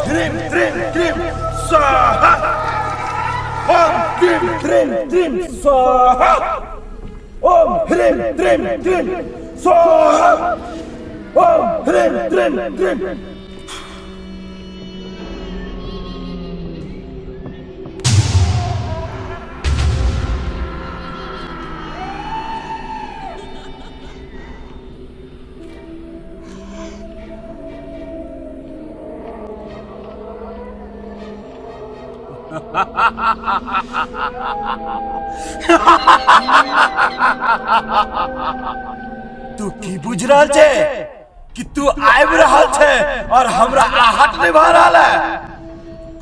ह्रीं क्रीं क्रीं स्वाहा। ओम क्रीं क्रीं क्रीं स्वाहा। ओम ह्रीं क्रीं क्रीं स्वाहा। ओम ह्रीं क्रीं क्रीं। तू की बुझ रहल छे कि तू आबि रहल छे और हमरा आहट नहीं भऽ रहल है?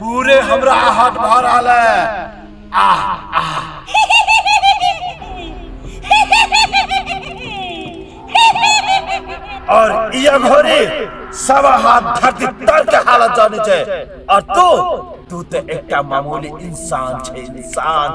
पूरे हमरा आहट भऽ रहल है। आह आह। और ई अघोरी सवा हाथ धरती तर के हालत जाने छे और तू तू तो एकटा मामूली इंसान छे, इंसान।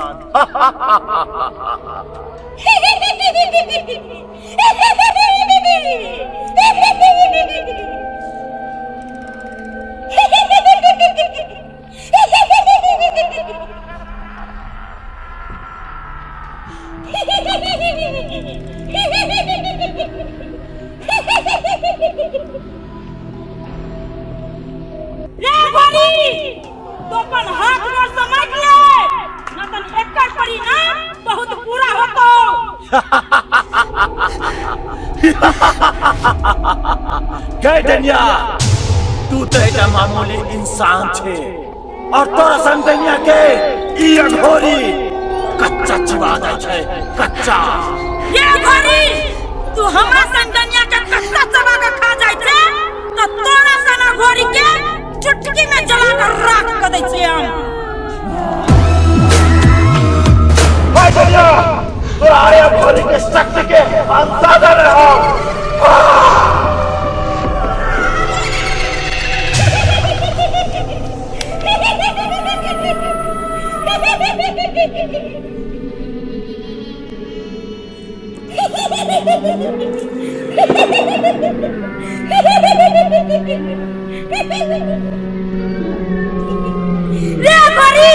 रे भरी तो अपन हाथ गोर समझ ले न तन एकर परिणाम बहुत बुरा होतो। गए डनिया, तू तो एकटा मामूली इंसान छे और तोरा संग डनिया के ई अघोरी कच्चा चिबा जाइ छै, कच्चा। ये अघोरी, तू हमरा संग डनिया के कच्चा चबा के खा जाइ छै तो तोरा सन अघोरी के चुटकी में जला कर राख कर दै छियै हम। भाई डनिया, तोरा आए अघोरी के शक्ति के अंदाजा नहीं हो। रे अघोरी,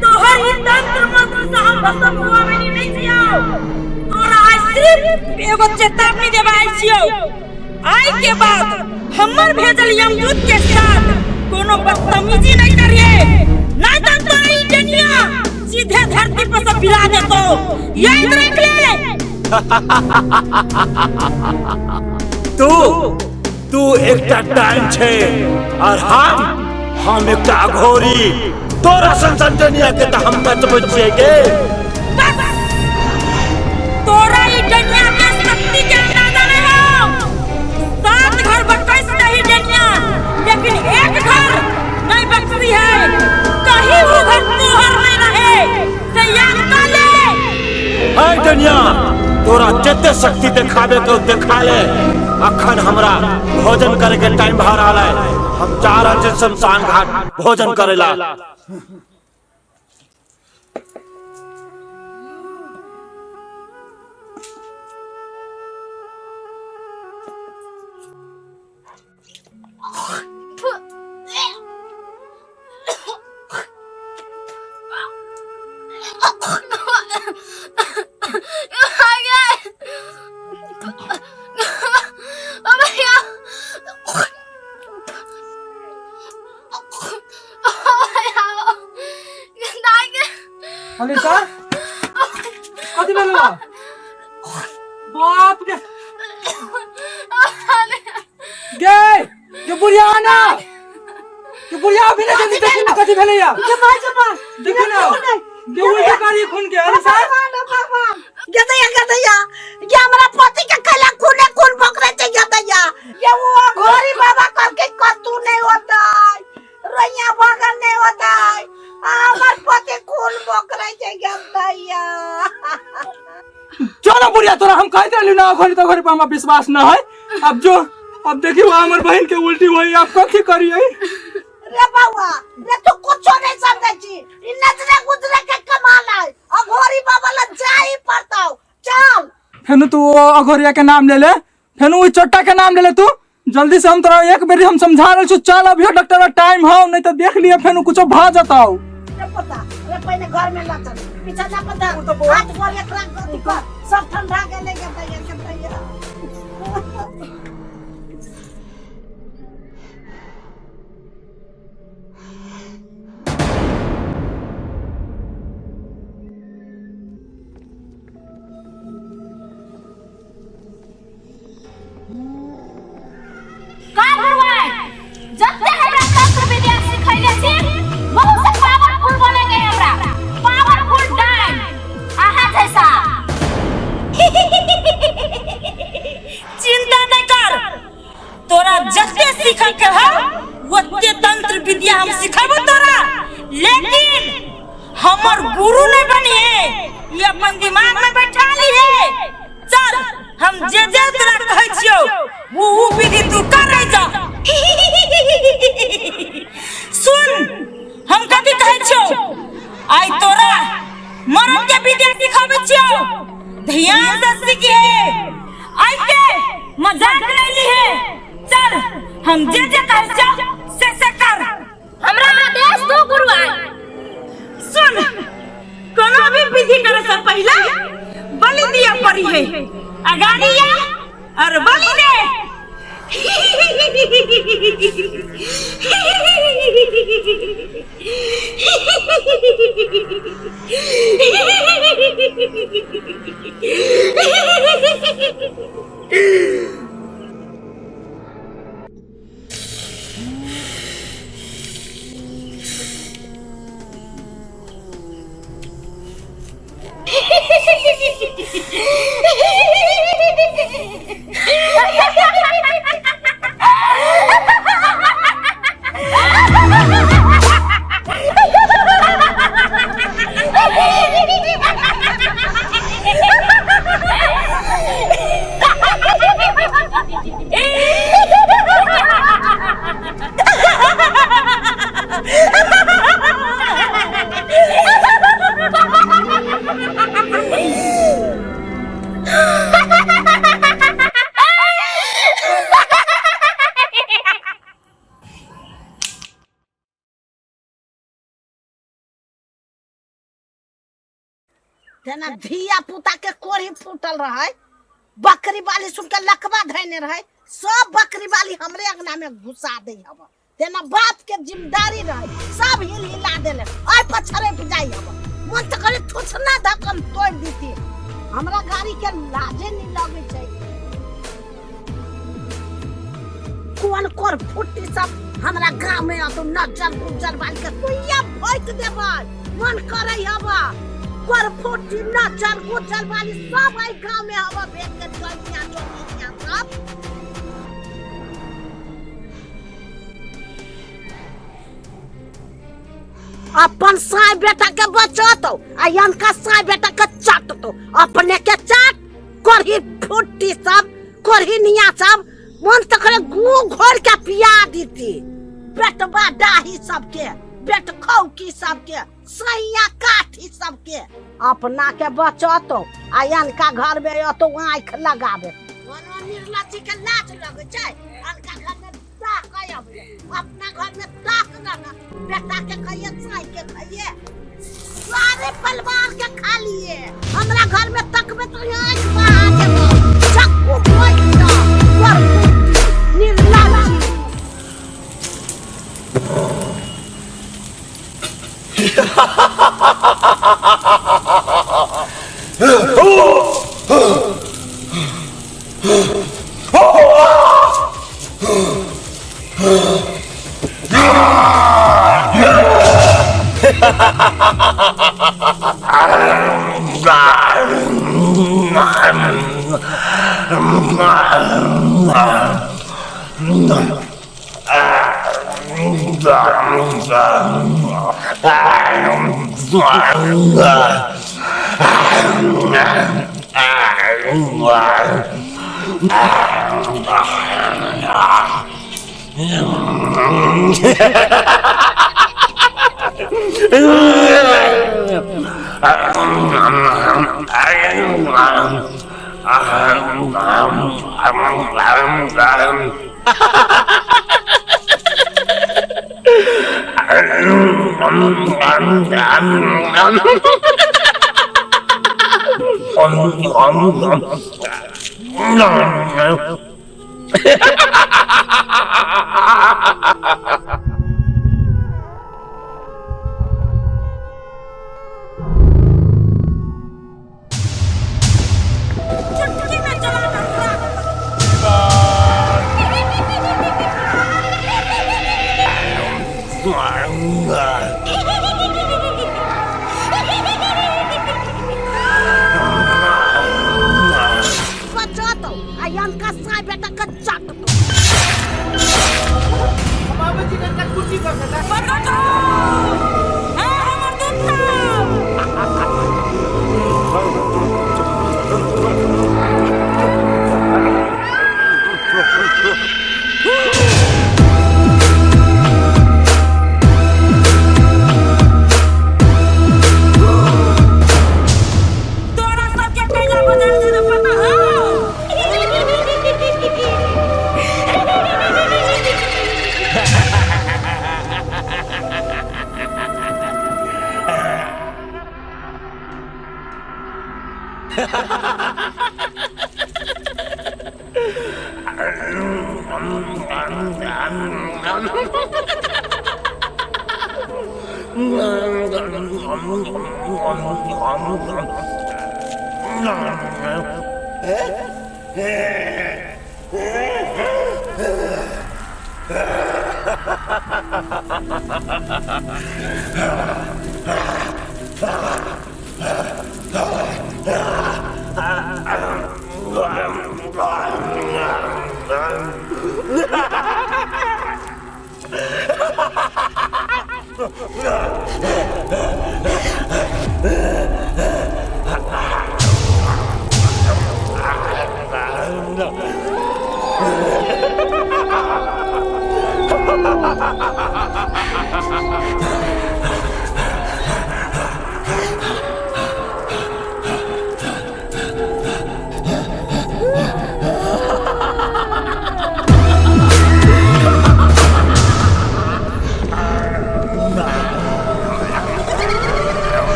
तोहर ई तंत्र मंत्र से हम भस्म हुआ में नहीं छियौ। तोरा आइ सिर्फ एगो चेतावनी देबा आयल छियौ, आइ के बाद हमर भेजल यमदूत के साथ कोनो बदतमीजी नहीं करिए, नहीं तो तोरा ई डनिया सीधे धरती पर से गिरा देतो, याद रख ले। तू एकटा डाइन छे और हम एकटा अघोरी। तोरा सन सन डनिया के त हम बचबै छियै गे। बस तोरा ई डनिया के शक्ति के अंदाजा नहीं हो। 7 घर बकस नहीं डनिया, लेकिन एक घर नहीं बचती है, कहीं वो घर तोहर नहीं रहे, से याद कर ले। ऐ डनिया, तोरा जते शक्ति देखाबे के देखा ले। अखन हमरा भोजन करे के टाइम भा रहल है, हम जा रहल छी शमशान घाट भोजन करेला। अनिता, कथी भेल बा? बाप रे, गे गे बुढ़िया आना, गे बुढ़िया अभी ना जल्दी देखी ना कथी भेलै या। जमा जमा देखी ना गे उल्टा कारी खून के। अनिता गदैया गदैया, ये हमरा पति के कैला खूने खून बकरे छै गदैया। ये वो अघोरी बाबा करके कतू नहीं होता है, रोइया बगल नहीं होता है, हमर पति खून बकरे छै गदैया। चलो बुढ़िया, तोरा हम कहते रहली ना अघोरी तो अघोरी पर हमरा विश्वास न है। अब जो अब देखी वहाँ हमर बहन के उल्टी हुई, अब कथी करिए? रे बाबा रे, तू कुछो नहीं समझै छी, ई नजरे गुजरे के कमाल है, अघोरी बाबा लग जाई पड़तौ, चल। फेनु तू ओ अघोरिया के नाम ले ले, फेनु ओइ चोट्टा के नाम ले ले, तू जल्दी से हम तोरा एक बेरी हम समझा रहल छी, चल अभियो डॉक्टर टाइम हौ, नहीं तो देख लिया फेन कुछो भ जताऊ। रे पोता, रे पहिने घर में ल चल, बिछौना पर धर, हाथ गोड़ एकरा अथी कर, सब ठंडा गेलै गे दैया के दैया। का गुरुआई, जते हमरा तंत्र विद्या सिखैले छी, बहुत से पावरफुल बने गए हमरा, पावरफुल डाइन अहाँ जैसा। चिंता नहीं कर, तोरा जते सीखे के है ओते तंत्र विद्या हम सिखेबो तोरा, लेकिन हमर गुरु नहीं बनिए, ये अपन दिमाग में बैठा लिए। चल हम जे जे तोरा कहै छियौ वो ऊ विधि तू कर जा। सुन हम कथी कहै छियौ, आइ तोरा मरण के विद्या सिखाबै छियौ, ध्यान से सीखिहे, आइ के मजाक नहीं लिहे। चल हम जे जे कहै छियौ से से कर। हमरा आदेश दो गुरुआई। सुन, कोनो भी विधि करे से पहले बलि दिया पड़ी है, अगाड़िया और बलि दे। तेना धिया पुता के कोढ़ी फूटल रहे, बकरी वाली सुन के लकवा धैने रहे, सब बकरी वाली हमरे अंगना में घुसा दे हब। तेना बाप के जिम्मेदारी रहे, सब हिल हिला देले, आइ पछड़े पे जाई हब। मन तो करे थुथना धकम तोड़ दीती, हमरा गाड़ी के लाजे नहीं लगे छै। कोन कोर फुट्टी सब हमरा गांव में अतो नजर गुजर वाली के कुइया भोइक देबै, मन करे हब। कोर फुट्टी नजर गुजर वाली सब आई गांव में हब, भेट के चलिया चलिया सब। अपन साई बेटा के बचतो आ अनका साई बेटा के चाटतो, अपने के चाट कोरही फुट्टी सब कोरही निया सब, मन तो करे गू घोर के पिया दीती। बेटबा डाही सबके, बेट खौकी सबके, सैया काठी सबके, अपना के बचतो आ अनका घर में अतो आँख लगाबे। निर्लज्जी के लाज लगे छै, अनका घर में ताक आबे, अपना घर में ताक ना, बेटा के खाइए साई के खाइए, सारे परिवार के खा लिए। हमरा घर में तकबे तो आँख बहा देबो, चक्कू भोइक दो निर्लज्जी। चुटकी में जला कर राख। बचत आ अनका साय बेटा के चट। बरगद ए हमर दूध साहब। तोरा सबके कैला बदल से न पता हो।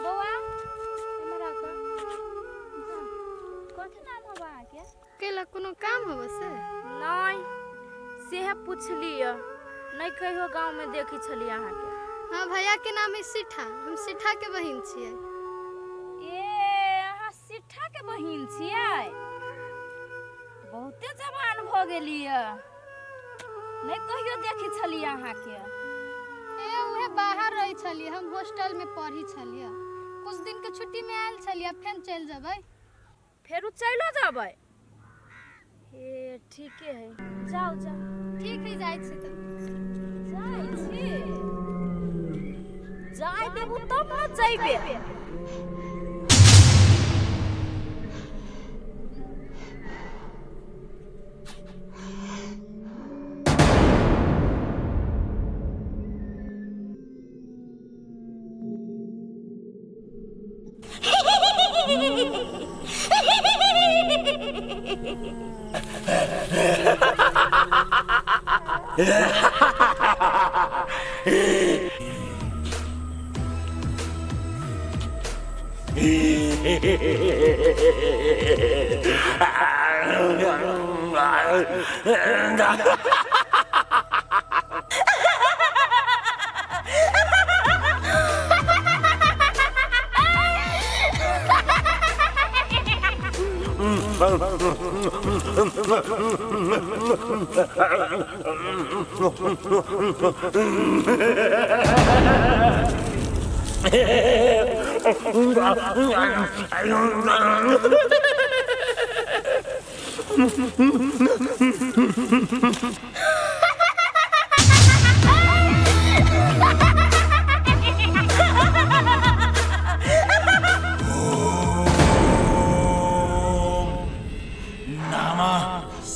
बौआ एम्हर आ कऽ। कथी नाम हौ अहाँके? कैला कोनो काम होबे से? नहि, सेहे पुछलियै, नहि कहियो गाँवमे देखै छलियै अहाँके। हाँ, भैया के नाम है सीठा, हम सीठा के बहिन छियै। ए अहाँ सिट्ठा के बहिन छियै? बहुते जवान भऽ गेलियै, नहि कहियो देखै छलियै अहाँके। ए उहे बाहर रहै छलियै, हम हॉस्टल में पढ़ी छलियै। कुछ दिन के छुट्टी में आयल छलियै, फेन चलि जेबै। फेरो चलिओ जेबै? हे ठीके है, जाउ जाउ। ठीक है, जाइ छी तऽ। जाइ छी, जाय देबू तब ने जैबे।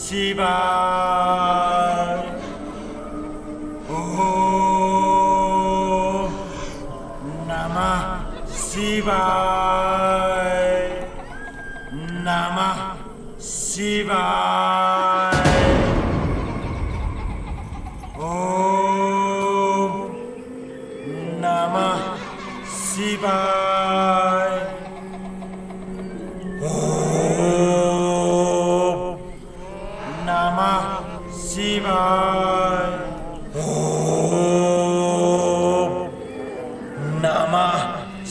शिवाय। ओम नमः शिवाय। नमः शिवाय। ओम नमः शिवाय। ओम नमः शिवाय। ओम नमः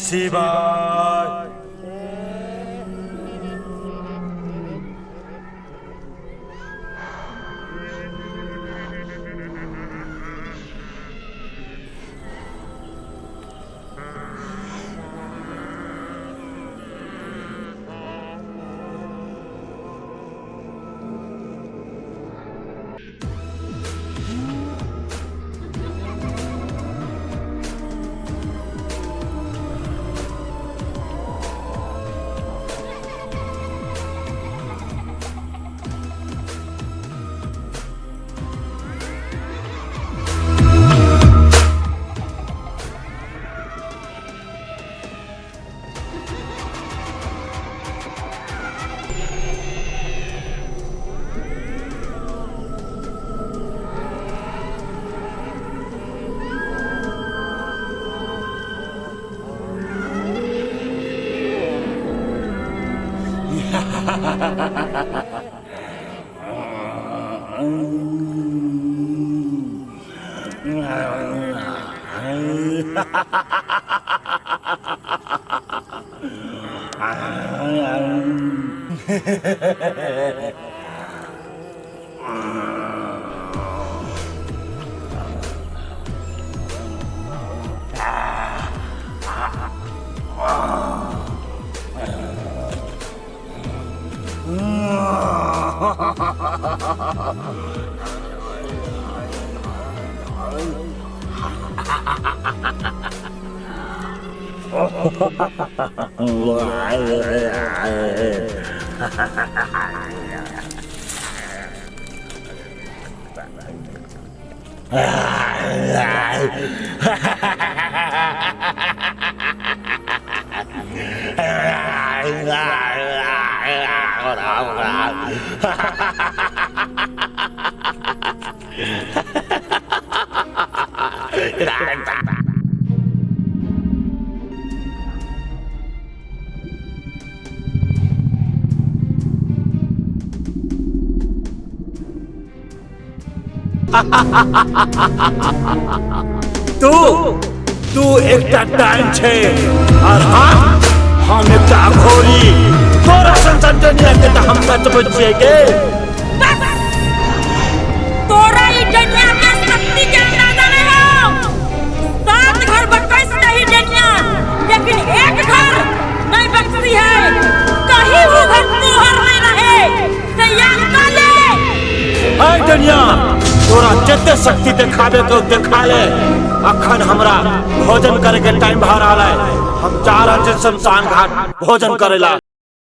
शिवाय। तू तू एकटा डाइन छे और हम एकटा अघोरी। तोरा सन दुनिया के त हम बचबै छियै के। बस तोरा ई दुनिया के शक्ति के अंदाजा नहीं हो। 7 घर बकस नहीं दुनिया, लेकिन एक घर नहीं बकसी है। कहीं वो घर तोहर नहीं रहे। तैयार कर ले। है दुनिया, तोरा जते शक्ति देखाबे के देखा ले। अखन हमरा भोजन करे के टाइम भा रहा है। हम जा रहल छी शमशान घाट भोजन करेला।